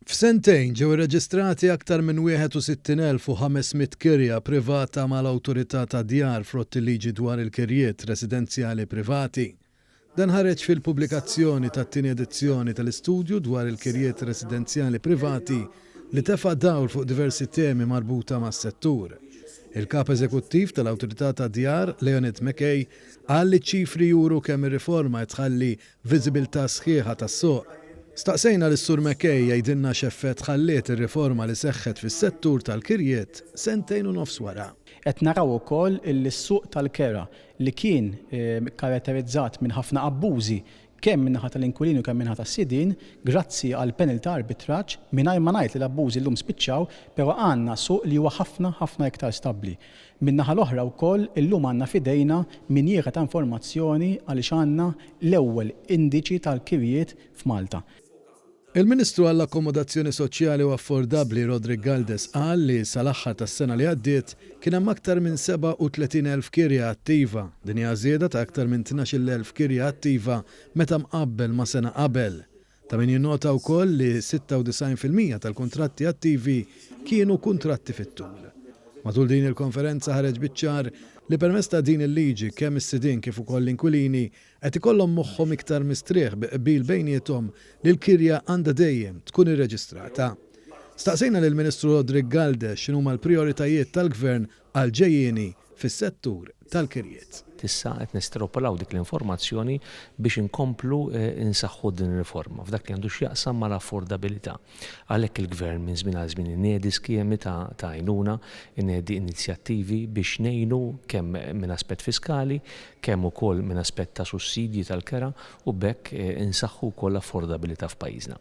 F'sentejn ġew irreġistrati aktar minn 61,500 kirja privata mal-Awtorità tad-Djar frott il-liġi dwar il-kirjiet residenzjali privati. Dan ħareġ fil-pubblikazzjoni tat-tieni edizzjoni tal-istudju dwar il-kirjiet residenzjali privati li tefa' dawl fuq diversi temi marbuta mas-settur. Il-Kap Eżekuttiv tal-Awtorità tad-Djar, Leonid McKay, qal li ċ-ċifri juru kemm ir-riforma qed tħalli viżibilità sħiħa tas-suq. Staqsejna lis-Sur McKay jgħidilna x'effett ħalliet ir-riforma li seħħet fis-settur tal-kirjiet sentejn u nofs wara. Qed naraw ukoll illi s-suq tal-kera li kien ikkaratterizzat minn ħafna abbużi kemm min-naħa tal-inkwilini u kemm min-naħa tas-sidien, grazzi għall-panel ta' arbitraġġ, mingħajr ma ngħid li l-abbużi llum spiċċaw, però għandna suq li huwa ħafna, ħafna iktar stabbli. Min-naħa l-oħra wkoll, illum għandna f'idejna minjiera ta' informazzjoni għaliex għandna l-ewwel indiċi tal-kirjiet f'Malta. Il-Ministru għall-Akkomodazzjoni Soċjali u Affordabbli Roderick Galdes qal li sal-aħħar tas-sena li għaddiet kien hemm aktar minn 37,000 kirja attiva. Din hija żieda ta' aktar minn 12,000 kirja attiva meta mqabbel ma' sena qabel. Ta' min jinnota wkoll li 96% tal-kuntratti attivi kienu kuntratti fit-tul. Matul din il-konferenza ħareġ biċ-ċar li permezz ta' din il-liġi kemm is-sidien kif ukoll l-inkwilini qed ikollhom moħħhom iktar mistrieħ bi qbil bejniethom li l-kirja għandha dejjem tkun irreġistrata. Staqsejna lill-Ministru Roderick Galdes x'inhuma l-prijoritajiet tal-Gvern għall-ġejjieni fis-settur tal-kirjiet. Issa qed nestropolaw dik l-informazzjoni biex inkomplu nsaħħu din ir-riforma f'dak li għandu x'jaqsam mal-affordabilità. Għalhekk il-Gvern minn żmien għal żmien iniedi skemi ta' għajnuna, iniedi inizjattivi biex ngħinu kemm minn aspett fiskali, kemm ukoll minn aspett ta' sussidji tal-kera u b'hekk insaħħu wkoll l-affordabilità f'pajjiżna.